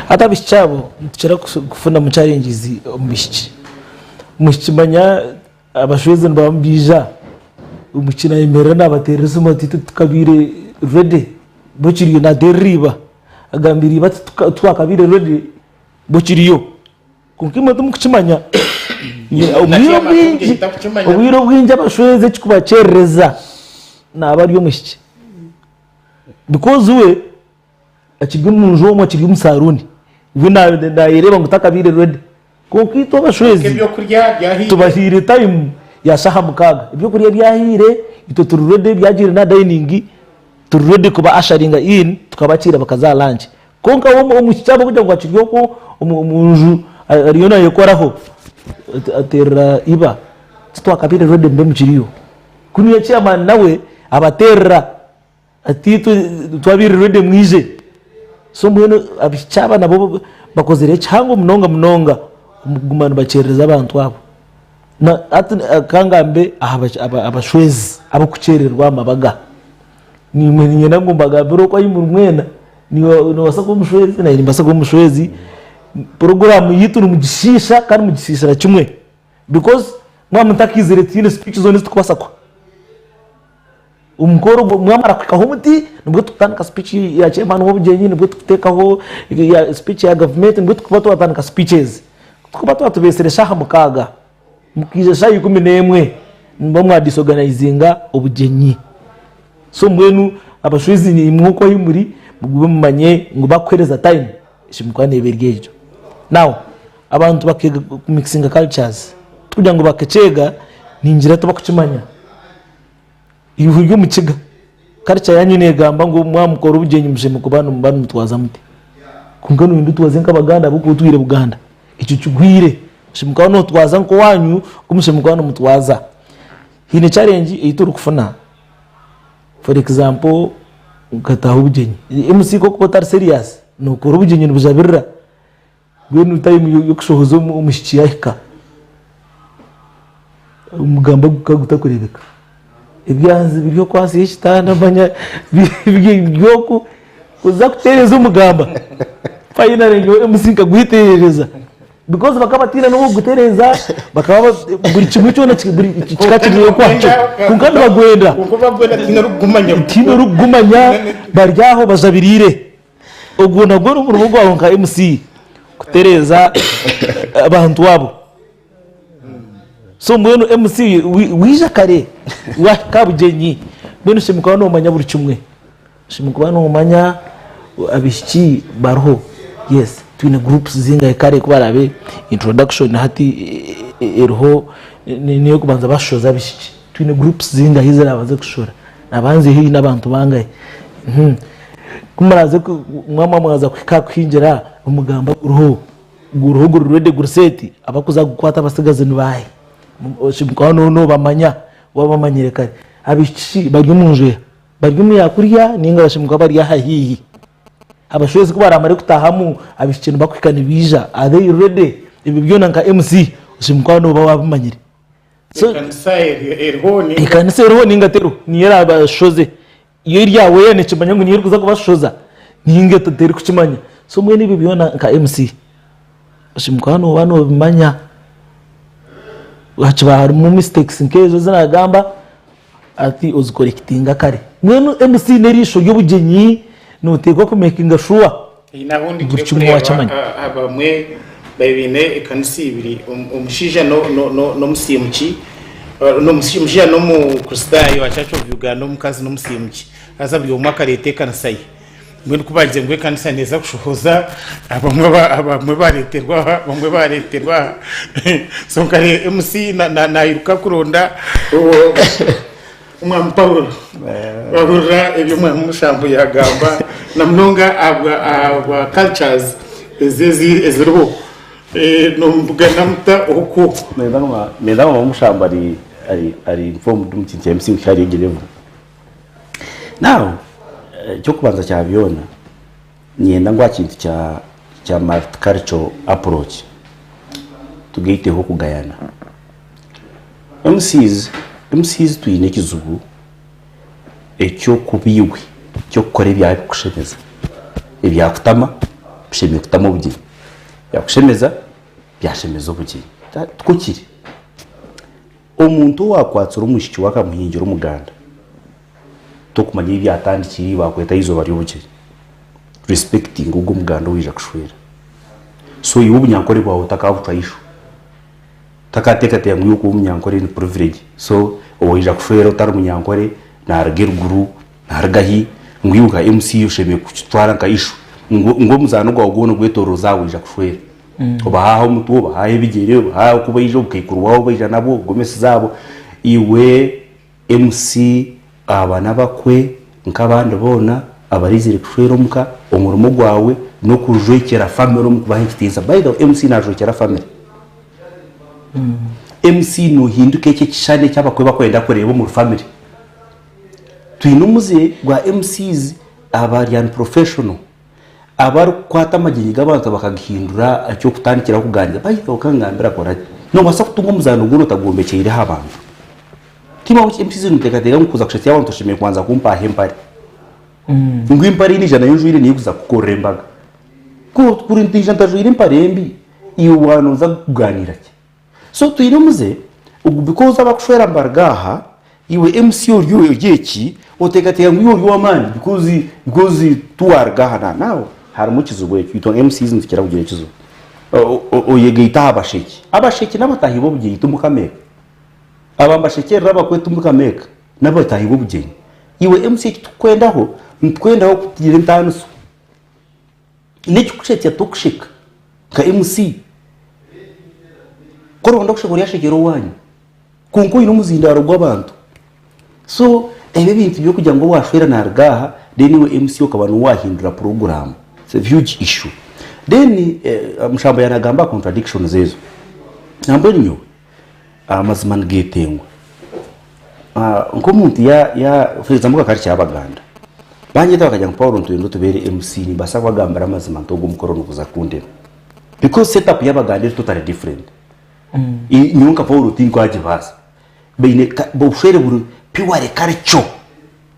Speaker 1: Hati abishiki abo nitukira kufunamu challenges omu bishiki. Omwishiki manya Abashwezi nibaba nibaija, omwishiki nayemerera nabateerera esimu ati itwe titukabaire ready bukiriyo nateerera iba agambira iba ati titwakabaire ready bukiriyo kwonka imwe timukukimanya obwire obwingi obwire obwingi abashwezi ekikubakyerereza naaba ari omwishiki because we akiri omu nju omwo akiri omu saruuni we nayereeba ngu takabaire ready Kwonka itwe abashwezi tubahaire time ya shaaha mukaaga. Ebyokurya byahiire, itwe turi ready, byagiire n'aha dining, turi ready kuba usheringa in tukabakiira bakaza aha lunch. Kwonka we omwishiki ahabw'okugira ngu akiri okwo omu nju ariyo nayekoraho, ateerera iba, titwakabaire ready mbe mukiriyo. Kunu niyo chairman nawe abateerera. Ati itwe twabaire ready mwije. So mbwenu abaishiki aba nabo bakozire kihango munonga munonga omu kuguma nibakyerereza abantu abo. Na hati kangambe aha abashwezi abarikukyerererwa aha mabaga. Niimwe niinyenda ngu mbagambire oku ahi muri mwena, niiwe noobaasa kuba omushwezi naanye nimbaasa kuba omushwezi, puroguraamu yaitu nimugishiisha kandi mugishiishira kimwe because mwaba mutakaizire tihaine speech zoona ezi turikubaasa kuha. Omukoro ogwo mwamara kuhikaho muti nibwo tukutandika speech ya chairman w'obugyenyi, nibwo tukuteekaho speech ya gavumenti, nibwo tukuba twatandika speeches. Kutukuba twatubeesire shaaha mukaaga, mukaija shaaha 11, nimuba mwa disorganizinga obugyenyi. So mbwenu abashwezi naimwe oku ahi muri, mugume mumanye ngu bakuheereza time, eshemekwa neeba eri egyo. Now abantu bakeega ku mixinga cultures, tikugira ngu bakakyega, ningira tibakukimanya. Iwe ori omukiga, culture yanyu negamba ngu mwamukora obugyenyi mushemereire kuba nimuba nimutwaza muti. Kwonka noyenda otwaze nk'Abaganda ahabw'okuba otwire Buganda. Ekyo kigwire. Oshemereire kuba notwaza nk'owanyu oku mushemereire kuba nimutwaza. Haine challenge ei turikufuna, for example nkataaha obugyenyi, MC ku orikuba otari serious, nokora obugyenyi nibujabirira, Mbwenu time y'okushohoza omwishiki yahika, omugamba gukaba gutakureebeka. Ebyanzi biri oku ahansi y'ekitanda manya biri oku, kuza kuteereza omugamba, finally nyowe MC nkagweterereza because bakaba bataine n'ow'okugutereeza, bakaba buri kimwe kyona kikaba kiri okwakyo kwonka nibagwenda, tihaine orikugumanya bari aho bajabiriire. Ogwo nagwo n'omurimo gwawe nka MC kutereeza abantu abo. So mbwenu MC waija kare wahika aha bugyenyi mbwenu oshemereire kuba nomanya buri kimwe. Oshemereire kuba nomanya abaishiki bariho, yes twine groups zingahi kare ku baraabe introduction hati eriho n'eyokubanza bashoza abaishiki. Twine groups zingahi ezirabanze kushora? Nabanze haihi n'abantu bangahi? Ku muraaze mwamara mwaza kuhika aha kuhingira, omugamba guriho, guriho guri ready guri set, abarikuza kugukwata abatsigazi ni baahi? Mukaba noobamanya waaba obamanyire kare. Abaishiki shi bari omu nju eha? Bari omu ya kuriya nainga bashemeriire kuba bari aha haihi? Abashwezi ku baraamare kutaahamu, abaishiki nibakuhika nibaija, are they ready? Ebyo byona nka MC oshemereire kuba nooba waabimanyire. So,
Speaker 2: Ekanisa eriho ninga
Speaker 1: ekanisa eriho ninga teriho niyo erabashoze yo eri aware nekimanya ngu niyo erikuza kubashoza ninga terikukimanya so mbwenu ebyo byona nka MC oshemereire kuba noba nobimanya hakiba harimu mistakes nkezo ezi nagamba ati ozikorekitinga kare mbwenu MC n'eriisho ry'obugyenyi noteekwa kumekinga sure
Speaker 2: Haine ahu
Speaker 1: buri
Speaker 2: ndikire
Speaker 1: kimwe
Speaker 2: kureeba
Speaker 1: wakimanya.
Speaker 2: abamwe baine ekanisa ibiri, omushaija n'omusiimuki, omushaija n'omukristaayo wa Church of Uganda omukazi n'omusiimuki haza buri omwe akareeta ekanisa ye. Mbwenu ku baagize ngu ekanisa neeza kushohoza abamwe baareeterwa aha abamwe baareeterwa aha so nka MC nairuka kuronda Omwami Paulo wahurira ebi Omwami Mushambo yagamba na munonga ahabwa cultures ezi eziriho nomubugana muta okwo?
Speaker 3: Nenda ngu Omwami Mushambo ari informed omu kintu kya MC ngu kihari egi level. Now ekyokubanza kya byona, niinyenda ngu aha kintu kya. kya multicultural approach tugaiteho okugayana. MCs, MCs twine ekizibu eky'okuba iwe eky'okukora ebyabikushemeza, ebyakutama bishemereire kutama obugyenyi, ebyakushemeza byashemeza obugyenyi. Tikwo kiri. Omuntu owaakwatsire omwishiki we akamuhingira omuganda, tokumanya ei byatandikiire ei baakweta eizooba ry'obugyenyi. Respecting ogwo omuganda ou waija kushwera. So iwe obunyankore bwawe otakabucwa eisho. Otakateekateeka ngu iwe kuba omunyankore ni privilege. So owaija kushwera otari munyankore naaruga eruguru, naaruga hi, ngu iwe nka MC oshemereire kukitwara nka issue. Ngu ngu omuzaano gwawe gwona ogwetooroze aha waija kushwera. Obahe aha omutwe, obahe aha ebigyere, obahe aha oku baija, obukaikuru bwabo obu baija nabwo, gomesi zaabo. Iwe MC aba n'abakwe nk'abandi boona abaraizire kushwera omuka, omurimo gwawe n'okujwekyera famire omu kubaha ekitiinisa. By the way, MC naajwekyera famire. MC noohinduka ekyo ekishushani eki abakwe bakwenda kureeba omuri famire. Twine omuze gwa MCs abari unprofessional. Abarikukwata amagyenyi g'abantu bakagahindura eky'okutandikiraho kugaaniira, baitu okangambira kora ki? Noobaasa kutunga omuzaano gwona otagwombekyeire aha bantu. Tihaine obu MCs niteekateeka ngu kuza kushetsya abantu oshemereire kubanza kumpaho empare. Ngu empare ei naija nayo njwaire niyo erikuza kukukorera embaga. Ku kuri ntaija ntajwaire empare mbi, iwe waaba nooza kugaaniira ki? So twine omuze ogu because abakushwera nibaruga aha, iwe MC ori ori eki, oteekateeka ngu iwe ori ow'amaani because because tiwaruga aha na nawe harimu ekizibu ekyo. Itwe MCs nitukira kugira ekizibu. Oyegaita aha basheki. Abasheki n'abataahi b'obugyenyi timukameeka. Aba nibashekyerera abakwe timukameeka n'abataahi b'obugyenyi. Iwe MC eki tukukwendaho, nitukwendaho kugira entaaniso. N'ekikushetsya tokusheka nka MC. Ku orikuba kusheka oryashekyera owaanyu kwonka oine omuzindaaro gw'abantu. So ebi ebintu by'okugira ngu owaashwera naaruga aha then iwe MC okaba niiwe waahindura puroguraamu it's a huge issue. Then Mushambo yaanagamba aha contradictions ezo. Nambwenu nyowe amazima nigeetengwa. Nk'omuntu ya ya for example nka culture y'Abaganda, banyeta bakagira ngu Paul nitwenda otubeere MC nimbaasa kubagambira amazima nti ogu omukoro niguza kundema because set up y'Abaganda eri totally different. Nyowe nka Paul tinkwagibaasa. Baine obushwere buri purely culture,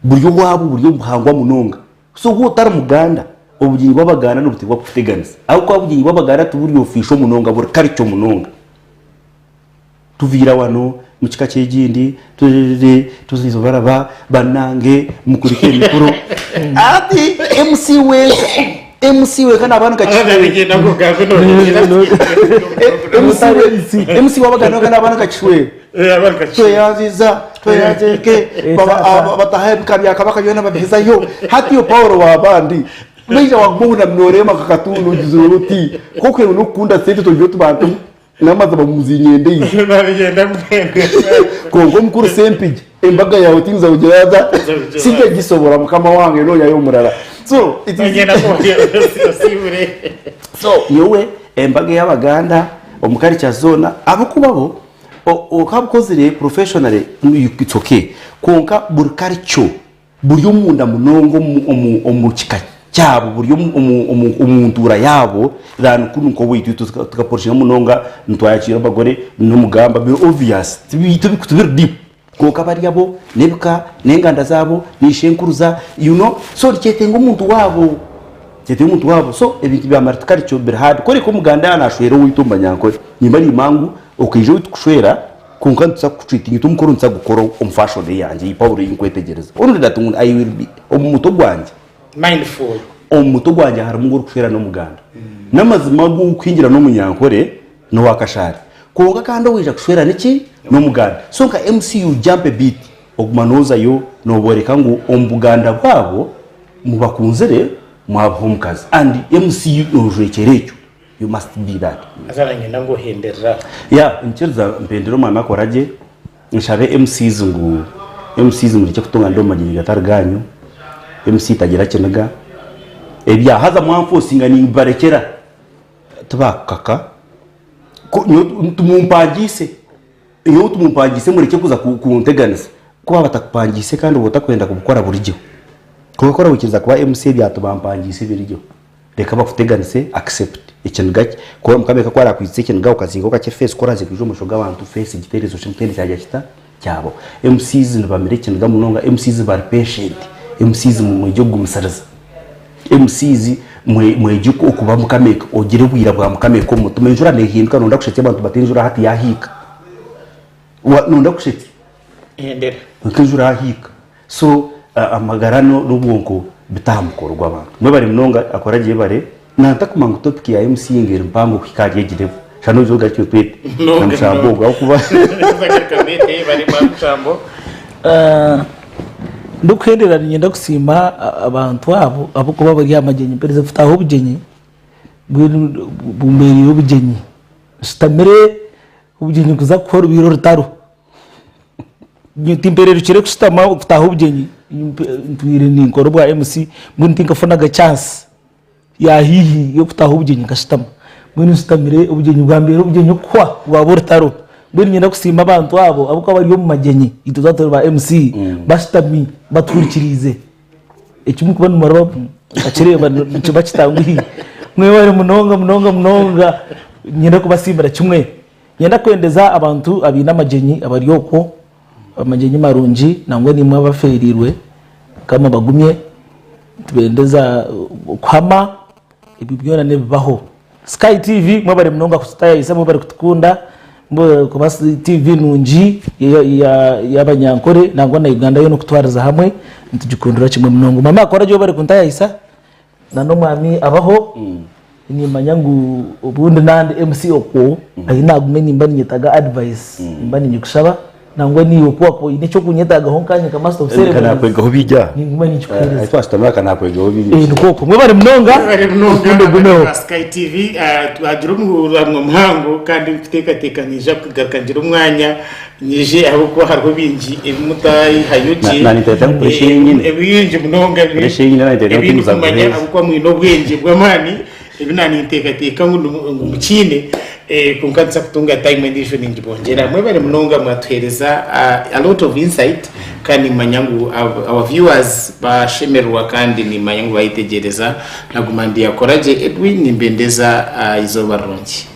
Speaker 3: buri owaabo buri omu buhangwa munonga. So waaba otari muganda, obugyenyi bw'Abaganda nibuteekwa kukuteganisa ahabw'okuba obugyenyi bw'Abaganda tiburi official munonga buri culture munonga. Tuviira wano mu kika ky'egindi tuziizo baraba banange mukurike emikoro ati MC wenka MC wenka naba nka MC wabagana wenka naba nka kishwera tweyanziza tweyanzeke bataha ebika bya kabaka byona babihezayo hati yo Paul wabandi baija waguma noreeba nka katundu ogizire oti kwokureeba nokukunda sente turi otubantu N'amazima muzinyenda eizi.
Speaker 2: Nabigenda mbwenu.
Speaker 3: Kwonka omukuru Sempigi embaga yaawe tinza kugiraza sinkagisobora mukama wange noyayo omurara. So it is
Speaker 2: Nagenda osiibure.
Speaker 3: So nyowe embaga ey'Abaganda omu culture zoona ahabw'okuba bo okabukozire professionally it's okay kwonka buri culture Buri omunda munonga omu kika kyabo, buri omu ntuura yaabo than kunu nk'owaitu itwe tukaporoshinga munonga nitwayakiira abagore n'omugamba biri obvious tibiri deep kwonka bariya bo n'ebika n'enganda zaabo n'ishenkuruza you know so nikyetenga omuntu waabo nikyetenga omuntu waabo so ebintu bya multicultural biri hard kworeka omuganda yaaba nashwera owaitu omu banyankore nimba nimba ngu okaija owaitu kushwera Kwonka nituza kukutreatinga itwe omukoro nituza kugukora omu fashion eyangye ei Paulo ei nkwetegyereza. Only that ngu I will be omu mutwe gwangye.
Speaker 2: Mindful.
Speaker 3: Omu mutwe gwangye harimu ngu orikushwera n'Omuganda. N'amazima agu orikuhingira n'Omunyankore n'owa Kashaari. Kwonka kandi owaija kushwera niki? N'Omuganda. So nka MC you jump a bit oguma noozayo noobooreka ngu omu Buganda bwabo mubakunzire mwabuha omukazi and MC noojwekyera ekyo. You must be that.
Speaker 2: Haza nanye ngu ohenderere aho.
Speaker 3: Yeah nikiriza mpendere omwami akora gye nshabe MCs ngu MCs murekye kutunga ndi omu magyenyi gatari ganyu MC tagira kiniga ebya haza mwanfosinga nimbibarekyera tibakukaka ku nyowe timumpangiise nyowe timumpangiise murekye kuza kunteganisa ku baba batakupangiise kandi oba otakwenda kubikora burigyeho kwonka ku orahikiriza kuba MC ebya tibampangiise birigyeho. Reka bakuteganise, accept ekiniga ku Mukama ku arakwitsa ekiniga okazingaho kakye face ku oraze kwija omu maisho g'abantu face giteereze oshushe ngu tihaine kyagira kita kyabaho. MCs nibamira ekiniga munonga, MCs bari patient, MCs mwegye kugumisiriza, MCs mwegye okuba Mukama ogire obwira bwa Mukama omu mutima. Enjura neehinduka noyenda kushetsya abantu bati enjura hati yaahiika, noyenda kushetsya.
Speaker 2: Hendera.
Speaker 3: Kwonka enjura yahiika. So amagara n'obwonko bita aha mukoro gw'abantu. Mwebare munonga akora gye yebare. Nantakumanya ngu topic ya MCing eri mpango kuhika ahari egi level. Shana oije ogarukye otwete na mushambo ogu ahabw'okuba.
Speaker 1: Ndikuhendera niinyenda kusiima abantu abo ahabw'okuba bari aha magyenyi mperize kutaaha obugyenyi mbwenu bumbereire obugyenyi nshutamire obugyenyi kuza kuhwa orubaire orutaro. Timpererukire kushutama kutaaha obugyenyi, ntwire ninkora obwa MC mbwenu tinkafunaga chance ya haihi y'okutaaha obugyenyi nkashutama. Mbwenu nshutamire obugyenyi bwambeera obugyenyi kuhwa bwaba orutaro. Mbwenu niinyenda kusiima abantu abo ahabw'okuba bari omu magyenyi itwe twaba turi ba MC bashutami batuhurikiriize. Eki murikuba nimuraba nkakireeba nikiba kitanguhi. Mwebare munonga munonga munonga niinyenda kubasiimira kimwe. Niinyenda kwendeza abantu abaine amagyenyi abari okwo amagyenyi marungi nangwa naimwe abafeereirwe Mukama abagumye. Nitubendeza okuhama ebyo byona nibibaho. Sky TV mwebare munonga kututayayisa mwebare kutukunda mwebare kuba TV nungi y'abanyankore nangwa na Uganda yoona okutwariza hamwe nitugikundira kimwe munonga. Omwami Akoragye webare kuntayayisa. Na n'omwami abaho nimanya ngu obundi nandi MC okwo ahi nagume nimba ninyetaga advice nimba ninyikushaba nangwa niiwe ku wakuba oyine ekyokunyetagaho nkanye nka master of ceremonies
Speaker 3: Kanakwegaho bingi aha.
Speaker 1: ninguma ninkikuhereza.
Speaker 3: Ahi twashutamire aha kanakwegaho bingi.
Speaker 1: Eh nikwo okwo. Mwebare munonga
Speaker 2: Mwebare munonga
Speaker 1: orukundo rugumeho.
Speaker 2: ba Sky TV twagira omuramwa muhango kandi nkuteekateeka niija kugaruka ngire omwanya Nyije ahabw'okuba hariho bingi ebi mutayihayo gye,
Speaker 3: Na- na niteeta ngu pressure yenyine.
Speaker 2: ebingi munonga ebi-
Speaker 3: Pressure yenyine na niteeta ngu
Speaker 2: ebi
Speaker 3: timuza
Speaker 2: ndikumanya
Speaker 3: kuheeza.
Speaker 2: ahabw'okuba mwine obwengye bw'amaani ebi naaninteekateeka ngu nimu- ngu mukiine eh, kwonka nituza kutunga time endiijo ningibongyera. Mwebare munonga mwatuheereza ah, a lot of insight kandi nimanya ngu our our viewers baashemererwa kandi nimanya ngu baayetegyereza. Naguma ndi Akoragye Edwin nimbendeza ah, eizooba rirungi.